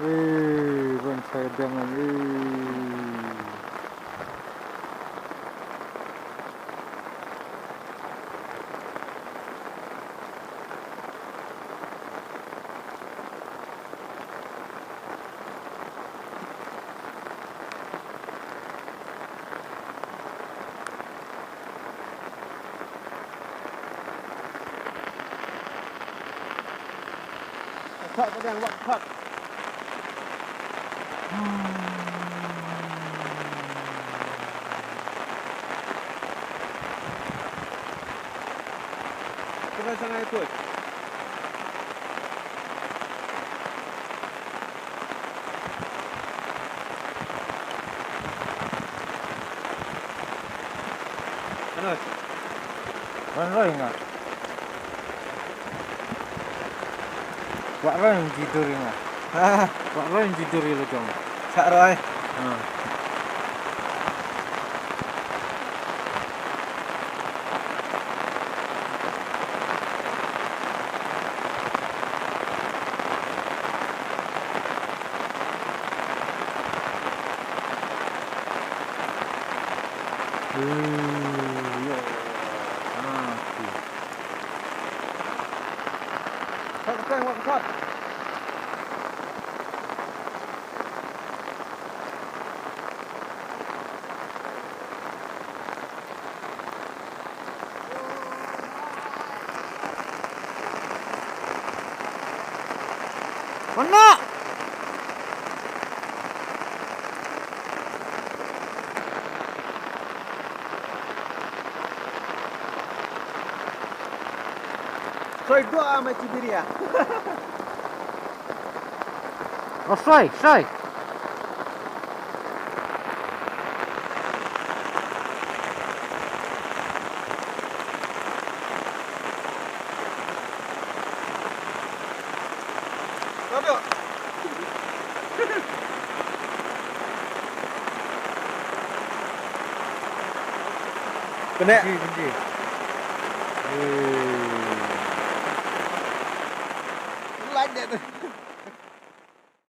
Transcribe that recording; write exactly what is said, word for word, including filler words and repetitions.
Wei, ban sai dang an, wei. Thak, thak, thak. Kena sangai ikut. Ano? Wan roi nga. Wak roi ji dur nga. Ha? Wak roi ji dur ilo jong. Sa roi. Ha. Mana? Soi doa mai Siberia. Oh, soi, soi. Aduh. Kena. Benci, benci. Wih. Like that.